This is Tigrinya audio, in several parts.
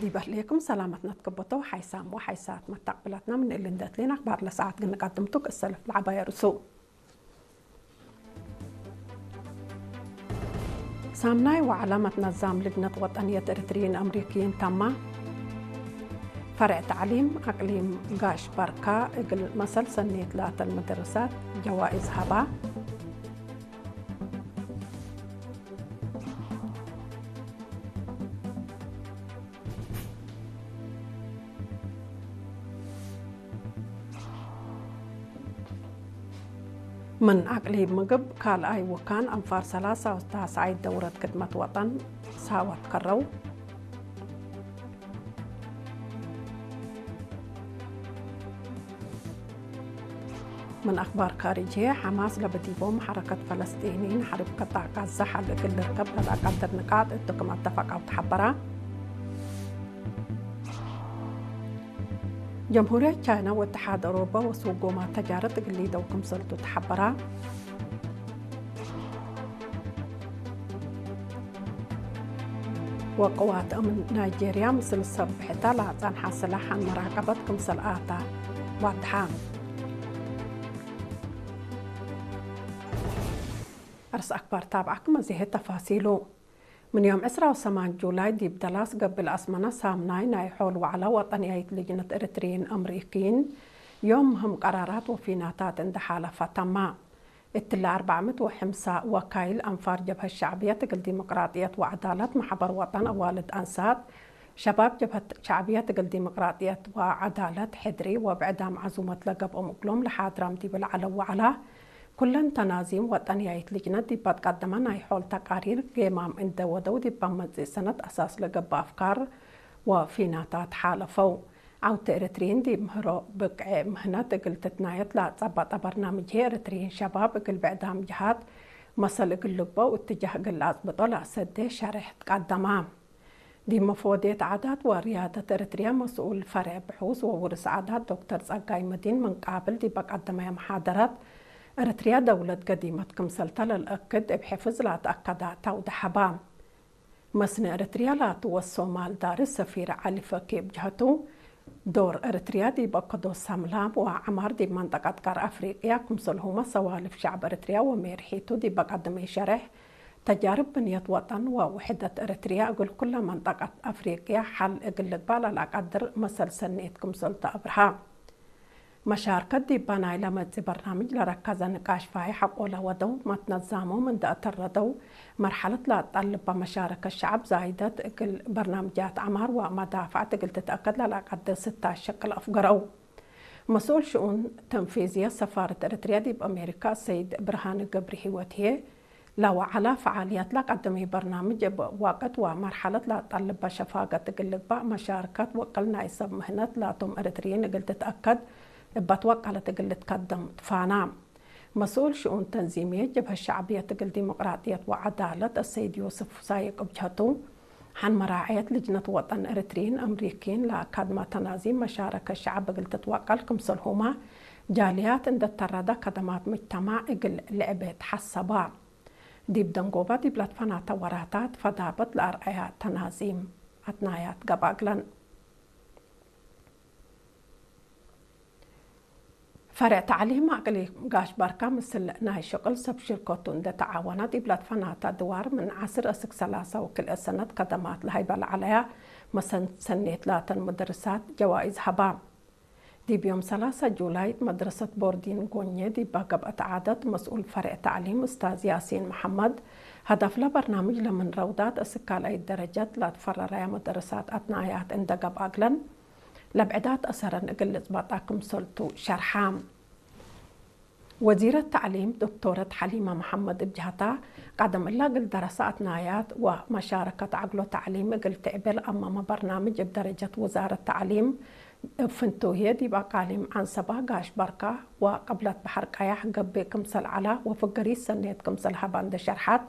ይበህልየኩም ሰላማትና ትከበቶ ሓይሳም ወሓይሳት መታቕብላትና ምን እልንደት ሌና ኣኽባር ለሰዓት ግን ንቀድምቱ ክእሰልፍ ለዓባየ ርእሱ። ሳምናይ ወዓላ መትነዛም ልጅነት ወጠንየት ኤርትሪን ኣምሪኪን ታማ ፈርዕ ተዕሊም ኣቅሊም ጋሽ ባርካ እግል መሰል ሰኔት ላተን መደረሳት ጀዋኢዝ ሃባ። ምን ኣቅሊብ ምግብ ካልኣይ ውካን ኣንፋር ሰላሳ ወስታ ሰዓይት ደውረት ክድመት ወጠን ሳወት ከረው። ምን ኣኽባር ካሪጅ ሐማስ ለበዲቦም ሐረከት ፈለስጢኒን ሐርብ ቀጣዕ ጋዛ ሐል እግል ልርከብ ለላቀድር ንቃጥ እትክም ኣተፋቃው ተሐበራ። ጀምሁርያ ቻይና ወተሓድ ኣውሮፓ ወስውጎማ ተጃረት እግል ሊደው ክምሰልቱ ተሐበራ። ወቅዋት እምን ናይጄርያ ምስል ሰብ ብሕታ ለአጻንሓ ስላሕ መራቀበት ክምሰል ኣታ ዋድሓ። ኣርስ ኣክባር ታብዓክ መዚሄ ተፋሲሉ። ምን ዮም ዕስራ ወሰማን ጁላይ ዲብ ደላስ ገብል ኣስመና ሳምናይ ናይ ሖል ዋዕላ ወጠንያይት ልጅነት ኤርትሪይን ኣምሪኪን ዮም ምህም ቀራራት ወፊናታት እንደ ሓለፋ ተማ። እትለ ኣርባዕ ምእት ወሐምሳ ወካይል ኣንፋር ጀብሀት ሸዕብየት እግል ዲሞቅራጥየት ወዐዳለት፣ ማሕበር ወጠን ኣዋልድ ኣንሳት፣ ሸባብ ጀብሀት ሸዕብየት እግል ዲሞቅራጥየት ወዐዳለት፣ ሕድሪ ወብዕዳም ዐዙመት ለገብኦም እግሎም ለሓድራም ዲብ ለዐለው ወዐላ፣ ኩለን ተናዚም ወጠንያይት ልጅነት ዲብ ኣትቀደመ ናይ ሖል ተቃሪር ጌማም እንደ ወደው ዲብ መጽእ ሰነት ኣሳስ ለገብእ ኣፍካር ወፊናታት ሓለፈው። ዓውተ ኤርትሪን ዲብ ምህሮ ብቅዔ ምህነት እግል ትትናየት ለአጸበጠ በርናምጅ ኤርትሪን ሸባብ እግል ብዕዳም ጀሃት መሰል እግል ልግበው እትጃህ እግል ለአጽብጦ ለአሰዴ ሸርሕ ትቀደማ። ዲብ መፈወዴት ዓዳት ወርያደት ኤርትርያ መስኡል ፈርዕ ብሑስ ወውርስ ዓዳት ዶክተር ጸጋይ መዲን ምን ቃብል ዲብ አቀደመያ መሓደራት፣ ኤርትርያ ደውለት ገዲመት ክምሰልታ ለልአክድ እብ ሕፍዝ ለአትአከዳ ታውደ ሐባ። መስነ ኤርትርያ ላቱ ወሶማል ዳርስ ሰፊር ዓሊ ፈኪ እብ ጀሀቱ፣ ዶር ኤርትርያ ዲብ አከዶ ሰላም ወዐማር ዲብ መንጠቀት ቃር አፍሪቅያ፣ ክምሰልሁመ ሰዋልፍ ሸዕብ ኤርትርያ ወሜርሒቱ ዲብ አቀደመይ ሸርሕ፣ ተጃርብ ብንየት ወጠን ወውሕደት ኤርትርያ እግል ኩለ መንጠቀት አፍሪቅያ ሐል እግል ልግባእ ለለአቀድር መሰል ሰኔት ክምሰልቱ አብርሃ። መሻርከት ዲባ ናይ ለመጽእ በርናምጅ ለረከዘ ንቃሽ ፋይሕ ሐቆለ ወደው መትነዛሞም እንደ አተረደው፣ መርሐለት ለአጠልባ መሻረከት ሸዐብ ዛይደት እግል በርናምጃት ዐማር ወመዳፍዐት እግል ትትአከድ ለለአቀድር ስታ ሸቅል አፍገረው። መስኡል ሽኡን ተንፊዝየት ሰፋረት ኤርትርያ ዲብ አሜሪካ ሰይድ ብርሃነ ገብረሂወት ህዬ፣ ለወዐላ ፈዓልያት ለቀደመ በርናምጅ እብ ዋቅት ወመርሐለት ለአጠልበ ሸፋገት እግል ልግባእ መሻርከት ወቅል ናይ ሰብ ምህነት ላቶም ኤርትርይን እግል ትትአከድ እበ ትወቀለት እግል ልትከደም ትፋና። መስኡል ሽኡን ተንዚምየት ጀብሀት ሸዕብየት እግል ዲሞቅራጥየት ወዐዳለት አሰይድ ዮስፍ ሳይቅ እብ ጀህቱ፣ ሐን መራዐየት ልጅነት ወጠን ኤርትርይን አምሪኪን ለአካድማ ተናዚም መሻረከት ሸዐብ እግል ትትወቀል ክምሰልሁመ ጃልያት እንደ ተረደ ከደማት ሙጅተማዕ እግል ልዕቤ ተሐሰባ። ዲብ ደንጎባ ዲብ ለትፈናተ ወራታት ፈዳበት ለአርአያ ተናዚም አትናያት ገብአ እግለን። ፈርዕ ተዕሊም አቅሊም ጋሽ ባርካ ምስል ናይ ሽቅል ሰብ ሽርከቱ እንደ ተዓወና ዲብ ለትፈናተ ድዋር ምን ዐስር እስክ ሰላሳ ወክልኤ ሰነት ከደማት ለሀይበ ለዐለያ መሰን ሰኔት ላተን ሙደርሳት ጀዋኢዝ ሀባ። ዲብ ዮም ሰላሳ ጁላይ መድረሰት ቦርዲን ጎኘ ዲባ ገብአት ዓደት መስኡል ፈርዕ ተዕሊም እስታዝ ያሲን መሐመድ፣ ሀደፍለ በርናምጅ ለምን ረውዳት እስክ ካልኣይት ደረጀት ለትፈረረያ መደረሳት አትናያት እንደ ገብአ እግለን፣ ለብዕዳት አሰረን እግል ልጽበጣ ክምሰልቱ ሸርሓ። ወዚረት ተዕሊም ዶክቶረት ሐሊማ መሐመድ እብ ጀህታ፣ ቀደም እላ እግል ደረሰ አትናያት ወመሻረከት ዐግሎ ተዕሊም እግል ትዕቤ ለአመመ በርናምጅ እብ ደረጀት ውዛረት ተዕሊም እብ ፍንቱየ ዲብ አቃሊም ዐንሰባ፣ ጋሽ ባርካ ወቅብለት በሐር ቀያሕ ገብእ ክምሰል ዐላ ወፍገሪት ሰኔት ክምሰል ሀባ እንደ ሸርሐት፣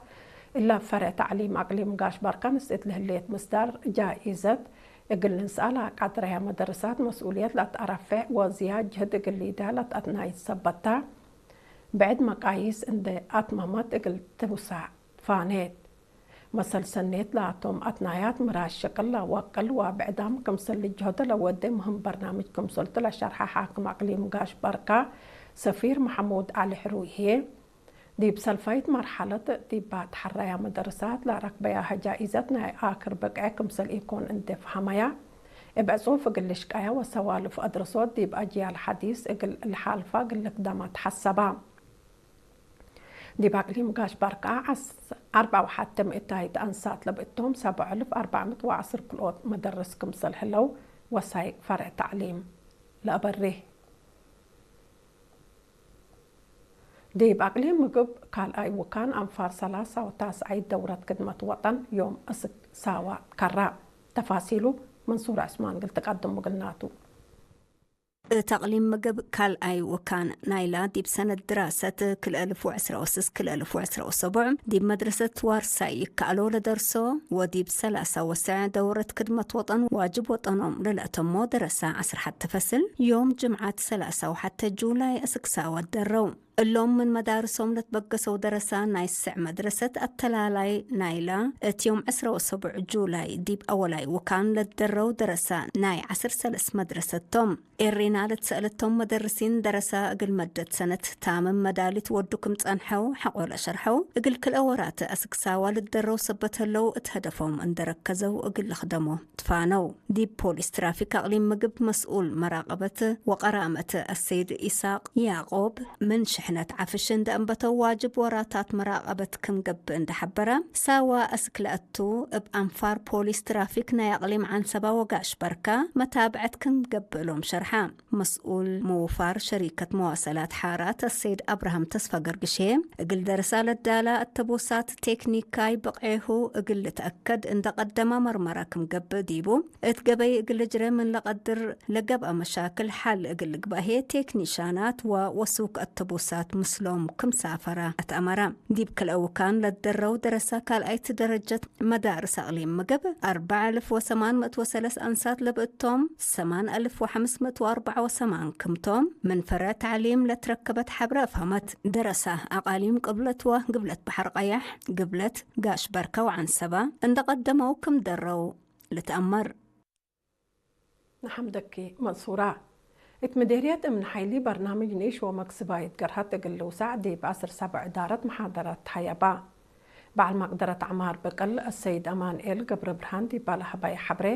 እላ ፈርዕ ተዕሊም አቅሊም ጋሽ ባርካ ንስእት ለህሌት ምስዳር ጃኢዘት እግል ልንስአ ለአቃድረያ መደርሳት መስኡልየት ለአትአረፌዕ ወዝያድ ጅህድ እግል ሊዳ ለትአትናይት ሰበታ። ብዕድ መቃይስ እንደ አትመመት እግል ትውሳዕ ፋኔት። መሰል ሰኔት ላቶም ኣትናያት ምራሽ ሸቅላ ወቅል ወብዕዳም ክምስል ልጅሆተ ለወደ ምህም በርናምጅ ክምስልት ለሸርሐ ሓክም ኣቅሊም ጋሽ በርካ ሰፊር መሐሙድ ዓሊ ሕሩይ ህየ፣ ዲብ ሰልፋይት መርሓለት ዲባ ተሓራያ መደርሳት ለረክበያ ሀጃኢዘት ናይ ኣክር ብቅዕ ክምስል ኢኮን እንዴ ፈሃመያ፣ እብ ዕጹፍ እግል ልሽቃያ ወሰዋልፍ ኣድርሶት ዲብ ኣጅያል ሓዲስ እግል ልሓልፋ እግል ልክደማ ተሓሰባ። ዲብ ኣቅሊም ጋሽ ባርካ ዓስ-፣ ኣርባ ወሓተ ምእታይት ኣንሳት ለብእቶም ሰብዓ እልፍ ኣርባዕምት ወዓስር ክልኦት መደርስ ክምሰል ህለው ወሳይቅ ፈርዕ ተዕሊም ለአበሬህ። ዲብ ኣቅሊም ምግብ ካልኣይ ውካን ኣንፋር ሰላሳ ወታስዓይት ደውረት ክድመት ወጠን ዮም እስክ ሳዋ ከራ። ተፋሲሉ መንሱር ዕስማን ግል ትቀድሙ ግልናቱ። እት ኣቕሊም ምግብ ካልኣይ ውካን ናይላ ዲብ ሰነት ድራሰት ክልኤ እልፍ ወዕስራ ወስስ ክልኤ እልፍ ወዕስራ ወሰቡዕ ዲብ መድረሰት ዋርሳይ ይከኣሎ ለደርሶ ወዲብ ሰላሳ ወሰዕ ደውረት ክድመት ወጠን ዋጅብ ወጠኖም ለለእተሞ ደረሳ ዓስር ሓደ ፈስል ዮም ጅምዓት ሰላሳ ወሓደ ጁላይ እስክሳወት ደረው። እሎም ምን መዳርሶም ለትበገሰው ደረሳ ናይ ስዕ መድረሰት ኣተላላይ ናይላ እት ዮም ዕስራ ወሰቡዕ ጁላይ ዲብ ኣወላይ ውካን ለትደረው ደረሳ ናይ ዓስር ሰለስ መድረሰት ቶም። ኤሪና ለትሰእለቶም መደርሲን ደረሳ እግል መደት ሰነት ታምም መዳሊት ወዱ ክም ጸንሐው ሐቆ ለሸርሐው፣ እግል ክልኤ ወራት ኣስክሳዋ ለትደረው ሰበት ህለው እት ሀደፎም እንደረከዘው እግል ልኽደሞ ትፋነው። ዲብ ፖሊስ ትራፊክ ኣቕሊም ምግብ መስኡል መራቐበት ወቐራመት ኣሰይድ ኢሳቕ ያዕቆብ፣ ምን ሽሕነት ዓፍሽ እንደ እንበተው ዋጅብ ወራታት መራቐበት ክም ገብእ እንደ ሐበረ፣ ሳዋ እስክ ለእቱ እብ ኣንፋር ፖሊስ ትራፊክ ናይ ኣቕሊም ዓንሰባ ወጋሽ በርካ መታብዐት ክም ገብእ እሎም ሸርሓ። መስኡል ምውፋር ሸሪከት መዋሰላት ሓራት ኣሰይድ ኣብርሃም ተስፋገርግሼ፣ እግል ደረሳ ለዳላ እተቦሳት ቴክኒካይ ብቄሁ እግል ልትኣከድ እንደ ቀደማ መርመራ ክም ገብእ ዲቡ፣ እት ገበይ እግል ልጅረ ምን ለቀድር ለገብኣ መሻክል ሐል እግል ልግባሄ ቴክኒሻናት ወወሱክ እተቦሳት ምስሎም ክም ሳፈራ እት ኣመራ። ዲብ ክልኤ ውካን ለትደረው ደረሳ ካልኣይት ደረጀት መዳርስ ኣቕሊም ምግብ ኣርባዕ እልፍ ወሰማን ምእት ወሰለስ ኣንሳት ለብእቶም ሰማን እልፍ ወሐምስ ምእት ወኣርባዕ ወሰማን ክምቶም ምን ፈርዕ ተዕሊም ለትረከበት ሐብረ ኣፍሀመት። ደረሳ ኣቓሊም ቅብለት ወግብለት በሐር ቀያሕ፣ ግብለት ጋሽ በርከ ወዓንሰባ እንደ ቀደመው ክም ደረው ልትአመር። ንሐምደኪ መንሱራ። እት ምዴርየት እምን ሐይሊ በርናምጅ ኒሽ ወመክስባይት ገርሀት እግል ልውሳዕ ዲብ ዐስር ሰብዕ እዳረት መሓደራት ተሀየባ። በዓል መቅደረት ዐማር ብቅል፣ አሰይድ አማንኤል ገብረብርሃን ዲባ ለሀባይ ሐብሬ፣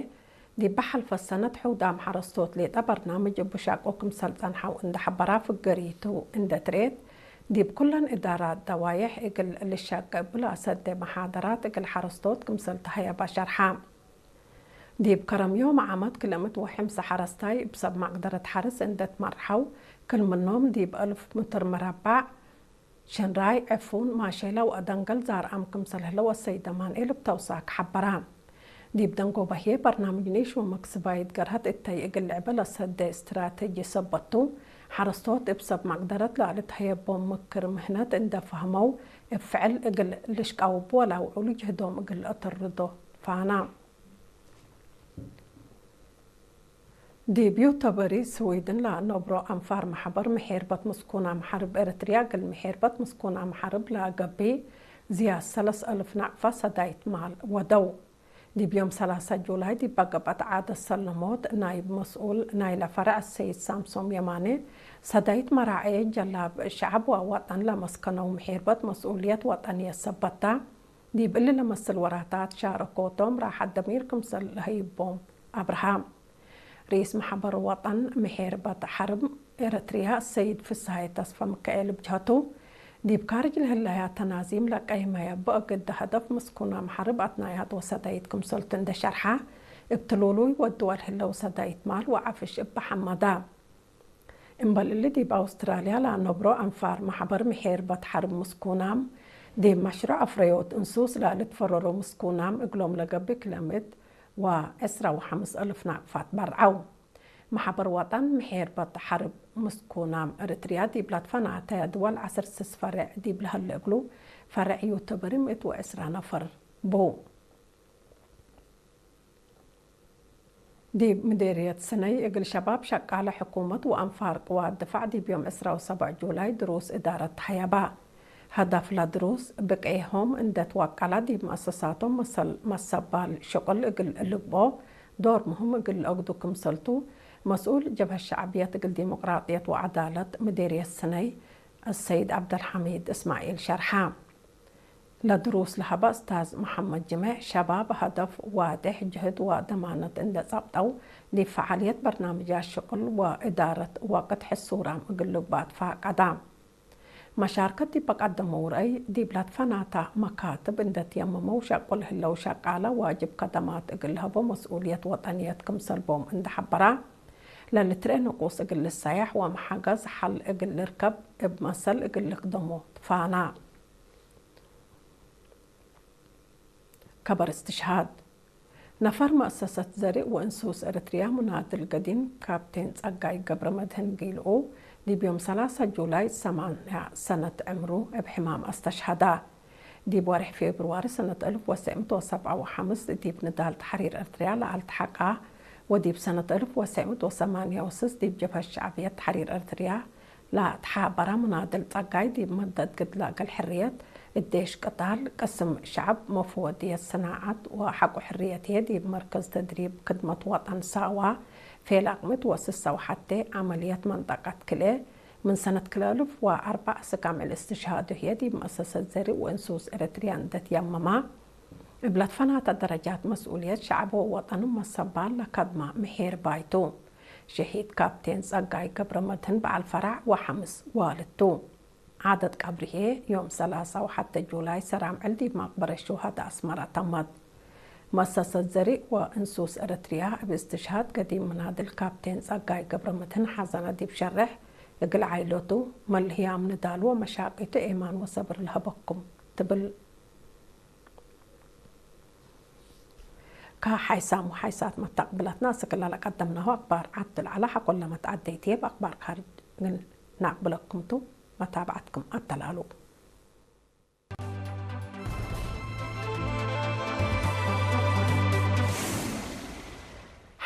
ዲብ ሐልፈ ሰነት ሑዳም ሐረስቶት ሌጠ በርናምጅ እብ ሻቆ ክምሰል ጸንሐው እንደ ሐበራ ፍገሪቱ እንደ ትርኤት፣ ዲብ ኩለን እዳራት ደዋየሕ እግል ልሻቀ እብ ለአሰደ መሓደራት እግል ሐረስቶት ክምሰል ተሀየባ ሸርሓ። ዲብ ከረም ዮም ዓመት ክልኤ ምእት ወሐምሳ ሐረስታይ እብ ሰብ መቅደረት ሐርስ እንደ ትመርሐው፣ ክል ምኖም ዲብ እልፍ ምትር መረባዕ ሸንራይ፣ ዕፉን፣ ማሸላ ወአደንገል ዛርአም ክምሰል ህለው አሰይድ አማንኤል እብ ተውሳክ ሐበራ። ዲብ ደንጎበ ህዬ በርናምጅ ኒሽ ወመክስባይት ገርሀት እተይ እግል ልዕበ ለሰደ እስትራተጂ ሰበቱ፣ ሐረስቶት እብ ሰብ መቅደረት ለልትሀየቦም ምክር ምህነት እንደ ፈህመው እብ ፍዕል እግል ልሽቃው እብ ወላውዑ ልጅህዶም እግል ለአተርዶ ፋና። ዲብ ዩተበሪ ስዊድን ለአነብሮ አንፋር መሐበር ምሔርበት ምስኩናም ሐርብ ኤረትርያ እግል ምሔርበት ምስኩናም ሐርብ ለአገብእ ዝያድ ሰለስ አልፍ ናቅፋ ሰዳይት ማል ወደው። ዲብ ዮም ሰላሳ ጁላይ ዲብ አገብአት ዓደት ሰለሞት ናይብ መስኡል ናይለ ፈረዕ ሰይድ ሳምሶም የማነ ሰዳይት መራዐየት ጀላብ ሸዐብ ወወጠን ለመስከነው ምሔርበት መስኡልየት ወጠንየት ሰበታ። ዲብ እሊ ለመስል ወራታት ሻረኮቶም ራሐት ደሚር ክምሰል ለሀይቦም አብርሃም። ርኢስ መሐበር ወጠን ምሔርበት ሐርብ ኤረትርያ ሰይድ ፍስሃየ ተስፈሚካኤል ብጅሀቱ፣ ዲብ ካርጅ ለህለያ ተናዚም ለቀይመየ ብእግድ ሀደፍ ምስኩናም ሐርብ አትናያት ወሰዳይት ክምሰልቱ እንደ ሸርሐ፣ እብ ትሉሉይ ወድወል ህለው ሰዳይት ማል ወዐፍሽ እበ ሐመዳ። እምበል እሊ ዲብ አውስትራልያ ለአነብሮ አንፋር መሐበር ምሔርበት ሐርብ ምስኩናም፣ ዲብ መሽሩዕ አፍረዮት እንሱስ ለልትፈረሮ ምስኩናም እግሎም ለገብእ ክለ ምእት ወዕስራ ወሐምስ አልፍ ናቅፋት በርዐው። መሐበር ወጠን ምሔርበት ሐርብ ምስኩናም እርትርያ ዲብ ለትፈናተ ድወል ዐሰርተ ስስ ፈሬዕ ዲብ ለሀለ እግሉ ፈሬዕ ዩተበሪ ምእት ወዕስራ ነፈር ቡ። ዲብ ምዴርየት ስነይ እግል ሸባብ ሸቃለ ሕኩመት ወአንፋር ቅዋት ድፋዕ ዲብ ዮም ዕስራ ወሰብዕ ጁላይ ድሩስ እዳረት ተሀየባ። ሀዳፍ ላድሩስ ብቀይሆም እንደት ዋቃላ ዲብ መአሰሳቶም መሰል መሰባል ሽቁል እግል ልቦ ዶር ምህም እግል ለአግዱ ክምሰልቱ መስኡል ጀብሀት ሸዕብየት እግል ዲሞቅራጥየት ወዐዳለት ምዴርየት ስነይ አሰይድ ዐብደልሐሚድ እስማዒል ሸርሐ። ለድሩስ ለሀበ እስታዝ መሐመድ ጅሜዕ ሸባብ ሀደፍ ዋዴሕ ጅህድ ወደማነት እንደ ጸብጠው ዲብ ፈዓልየት በርናምጃት ሽቁል ወእዳረት ወቅት ሕሱራም እግል ልባትፋ ቀዳ። መሻርከት ዲብ በቀደመው ርአይ ዲብ ለትፈናታ መካትብ እንደ ትየመመው ሸቁል ህለው ሸቃለ ዋጅብ ከደማት እግል ለሀቦ መስኡልየት ወጠንየት ክምሰል ቦም እንደ ሐበራ። ለልትርኤ ንቁስ እግል ልሳያሕ ወመሓገዝ ሐል እግል ልርከብ እብ መሰል እግል ልክደሞ ትፋና። ከበር እስትሽሃድ ነፈር መእሰሰት ዘሪእ ወእንሱስ ኤረትርያ ሙናድል ገዲም ካፕቴን ጸጋይ ገብረመድህን ጊልኡ ዲብ ዮም ሰላሳ ጁላይ ሰማንያ ሰነት ዕምሩ እብ ሕማም አስተሽሃዳ። ዲብ ወርሒ ፌብርዋሪ ሰነት እልፍ ወሰዕ ምእት ወሰብዓ ወሓምስ ዲብ ንዳል ተሕሪር ኤረትርያ ለአልትሐቃ ወዲብ ሰነት እልፍ ወሰዕ ምእት ወሰማንያ ወስስ ዲብ ጀብሀት ሸዕብየት ተሕሪር ኤረትርያ ለተሓበራ ሙናድል ጸጋይ ዲብ መደት ግድላ እግል ሕርየት፣ እዴሽ ቅታል፣ ቅስም ሸዕብ፣ መፍወድየት ሰናዓት ወሐቁ ሕርየት ህዬ ዲብ መርከዝ ተድሪብ ክድመት ወጠን ሳዋ፣ ፌላቅ ምእት ወስሳ ወሐቴ፣ ዐመልየት መንጠቀት ክልኤ፣ ምን ሰነት ክልኤ እልፍ ወአርበዕ እስክ አምዕል እስትሽሃዱ ህዬ ዲብ መእሰሰት ዘሪእ ወእንሱስ ኤረትርያ እንደ ትየመማ፣ እብ ለትፈናተ ደረጃት መስኡልየት ሸዕብ ወወጠኑ መሰባል ለከድማ ምሒር ባይቱ። ሸሂድ ካፕቴን ጸጋይ ገብረመድህን በዓል ፈራዕ ወሐምስ ዋልድ ቱ። ዓደት ቀብርሄ ዮም ሰላሳ ወሐተ ጁላይ ሰራም ዕል ዲብ መቅበረት ሹሃዳ አስመራ ተመት። መሰሰት ዘሪእ ወእንሱስ ኤረትርያ እብ እስትሽሃድ ገዲም ምናድል ካፕቴን ጸጋይ ገብረመድህን ሐዘነ ዲብ ሸርሕ፣ እግል ዓይለቱ፣ መልህያም ንዳል ወመሻቂቱ ኤማን ወሰብር ለሀበኩም ትብል። ከሓይሳም ወሓይሳት መታቅብለትና እስክላ ለቀደምናሁ አክባር ዓድ ለዐለ ሐቆ ለመትዐደይት ህዬ በአክባር ካርጅ ግን ናቅብለኩምቱ መታብዐትኩም አተላሉ።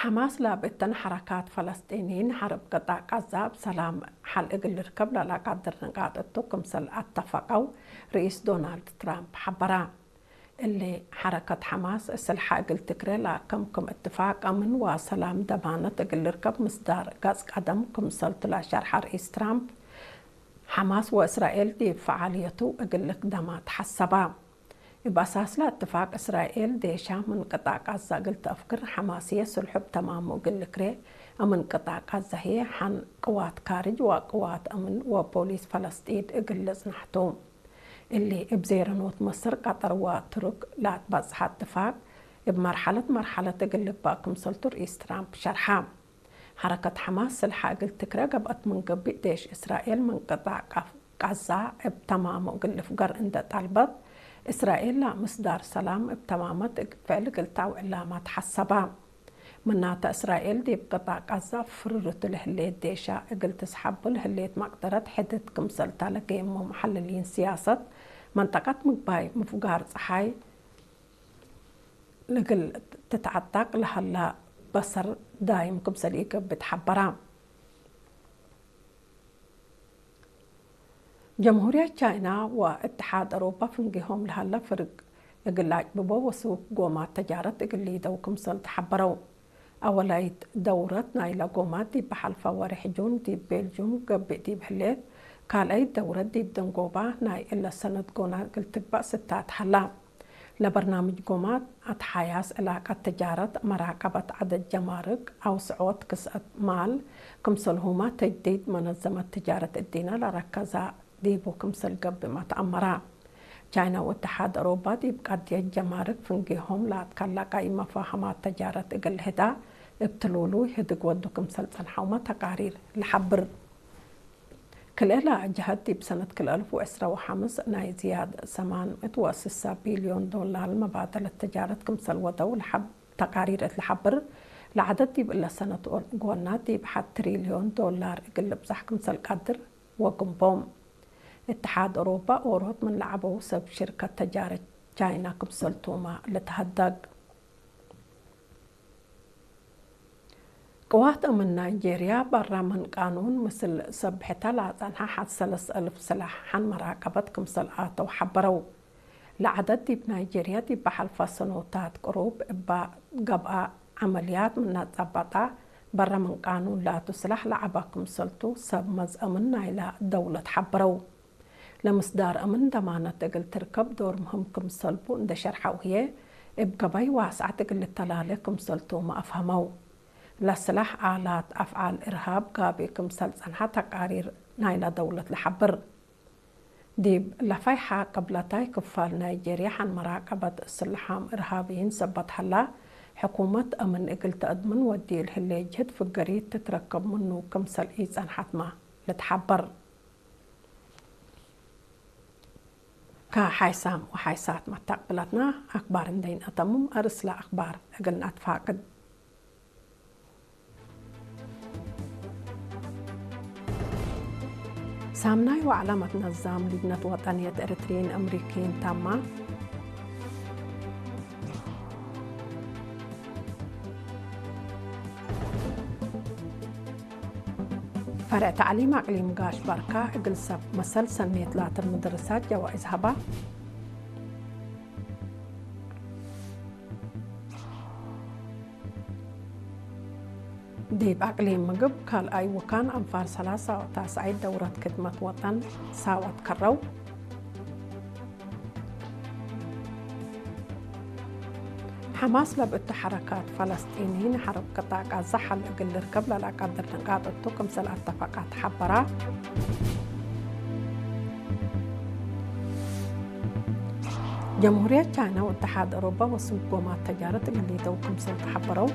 ሐማስ ላብ እተን ሐረካት ፈለስጢንይን ሐርብ ቅጣዕ ቃዛ እብ ሰላም ሐል እግል ልርከብ ለለቃድር ንቃጥ እቱ ክምሰል አተፈቀው ርኢስ ዶናልድ ትራምፕ ሐበራ። እሊ ሐረከት ሐማስ ስልሐ እግል ትክሬ ለአከምክም እትፋቅ አምን ወሰላም ደማነት እግል ልርከብ ምስዳር ገጽ ቀደም ክምሰልቱ ለሸርሐ ርኢስ ትራምፕ፣ ሐማስ ወእስራኤል ዲብ ፈዓልየቱ እግል ልክደማ ተሐሰባ። እብ አሳስለ እትፋቅ እስራኤል ዴሻ ምን ቅጣዕ ቃዛ እግል ተአፍግር ሐማስ ህዬ ስልሑ እብ ተማሙ እግል ልክሬ፣ አምን ቅጣዕ ቃዛ ህዬ ሐን ቅዋት ካርጅ ወቅዋት አምን ወፖሊስ ፈለስጢን እግል ልጽናሕቱ። እሊ እብ ዜረኖት መስር፣ ቀጠር ወቱርክ ለአትበጽሐ እትፋቅ እብ መርሐለት መርሐለት እግል ልግባእ ክምሰልቱ ርኢስ ትራምፕ ሸርሐ። ሐረከት ሐማስ ስልሐ እግል ትክረ ገብአት ምን ገብእ ዴሽ እስራኤል ምን ቅጣዕ ቃፍ ቃዛ እብ ተማሙ እግል ልፍገር እንደ ጣልበት፣ እስራኤል ለምስዳር ሰላም እብ ተማመት እግል ፍዕል እግል ተአውዕላማ ተሐሰባ። ምናተ እስራኤል ዲብ ቅጣዕ ቃዛ ፍርርቱ ለህሌት ዴሻ እግል ትስሐቡ ለህሌት መቅደረት ሕድት ክምሰልታ ለገየሞ መሐልሊን ስያሰት መንጠቀት ምግባይ ምፍጋር ጸሓይ እግል ትትዐጠቅ ለሀላ በሰር ዳይም ክምሰል ኢገብእ ተሐበራ። ጀምሁርየት ቻይና ወእትሓድ አውሮፓ ፍንጌሆም ለሀለ ፍርግ እግል ለአጭብቦ ወስውክ ጎማት ተጃረት እግል ሊደው ክምሰል ተሐበረው። አወላይት ደውረት ናይለ ጎማት ዲብ በሐልፈ ወርሕ ጁን ዲብ ቤልጁም ገብእ ዲብ ህሌት፣ ካልአይት ደውረት ዲብ ደንጎባ ናይ እለ ሰነት ጎና እግል ትግበእ ስታት ሀላ። ለበርናምጅ ጎማት አትሓያስ ዕላቀት ተጃረት፣ መራቀበት ዐደድ ጀማርክ፣ አውስዖት ክስአት ማል፣ ክምሰልሁመ ተጅዲድ መነዘመት ትጃረት እዲነ ለረከዛ ዲቡ ክምሰል ገብእመ ተአመራ። ቻይና ወእትሓድ አውሮፓ ዲብ ቀድየት ጀማርክ ፍንጌሆም ለአትከላ ቃይመ መፋህማት ተጃረት እግል ልህዳ እብ ትሉሉ ህድግ ወዱ ክምሰል ጸንሐውመ ተቃሪር ለሐብር። ክልኤ ለአጀሀት ዲብ ሰነት ክልኤ አልፍ ወዕስራ ወሐምስ ናይ ዝያድ ሰማን ምእት ወስሳ ቢልዮን ዶላር መባደለት ተጃረት ክምሰል ወደው ለሐብ ተቃሪር እት ለሐብር፣ ለዐደድ ዲብ እለ ሰነት ጎና ዲብ ሐድ ትሪልዮን ዶላር እግል ልብዛሕ ክምሰል ቀድር ወግንቦም። እትሓድ ኦሮባ ኦሮት ምን ለዐበው ሰብ ሽርከት ተጃረት ቻይና ክምሰልቱመ ልትሀደግ። ቅዋት እምን ናይጄርያ በራ ምን ቃኑን ምስል ሰብሕታ ላጸንሓ ሓት ሰለስ እልፍ ስላሕ ሓን መራቀበት ክምሰል ኣተው ሓበረው። ለዓደት ዲብ ናይጄርያ ዲብ በሓልፋ ሰኖታት ቅሩብ እባ ገብኣ ዓመልያት ምናጻባጣ በራ ምን ቃኑን ላቱ ስላሕ ለዓባ ክምሰልቱ ሰብ መዝአምን ናይላ ደውለት ሓበረው። ለምስዳር እምን ደማነት እግል ትርከብ ዶር ምህም ክምሰልቡ እንደ ሸርሓው ህየ እብ ገባይ ዋስዓት እግል ልተላለ ክምሰልቱ መኣፍሀመው። ለስላሕ ኣላት ኣፍዓል እርሃብ ጋቢ ክምሰል ጸንሓ ተቃሪር ናይላ ደውለት ለሓብር። ዲብ ለፋይሓ ቅብለታይ ክፋል ናይጄርያ ሓን መራቀበት ስልሓም እርሃብይን ሰበት ሀላ፣ ሕኩመት እምን እግል ተእድምን ወዲል ህሌ ጅህድ ፍገሪት ትትረከብ ምኑ ክምሰል ኢጸንሓትማ ልትሓበር። ከሓይሳም ወሓይሳት መታቅብላትና ኣክባር እንደይን ኣተምም ኣርስላ ኣክባር እግል ናትፋቅድ። ሳምናይ ዋዕላ መትነዛም ልጅነት ወጠንየት ኤርትሪን ኣምሪኪን ታማ። ፈርዕ ተዕሊም ኣቅሊም ጋሽ ባርካ እግል ሰብ መሰል ሰኔት ላትር ምድርሳት ጀዋኢዝ ሃባ። ዲብ ኣቅሊም ምግብ ካልኣይ ውካን ኣንፋር ሰላሳ ታስዓይ ደውረት ክድመት ወጠን ሳወት ከረው። ሓማስ ለብእቱ ሓረካት ፈለስጢኒ ንሓረብ ቅጣዕ ቃዛ ሓል እግል ልርከብ ለላቃድር ድንቃጥ እቱ ክምሰል ኣተፈቃ ተሓበራ። ጀምሁርየት ቻይና ወተሓድ ኦሮባ ወስንጎማት ተጃረት እግል ሊተው ክምሰል ተሓበረው።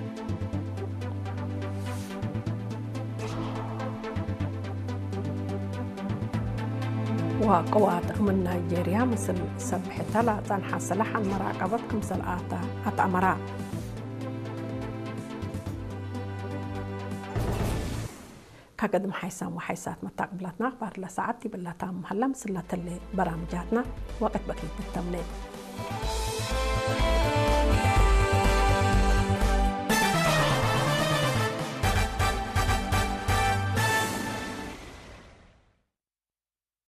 ወቅዋት እምን ናይጄርያ ምስል ሰብሕተ ላጸንሓ ስላሕ ኣመራቀበት ክምሰል ኣታ ኣትኣመራ። ከቅድም ሓይሳም ወሓይሳት መታቅብላትና ኣኽባር ለሰዓት ይብላታ መሃላ ምስላ ተለ በራምጃትና ወቅት በክሪት ተምነ።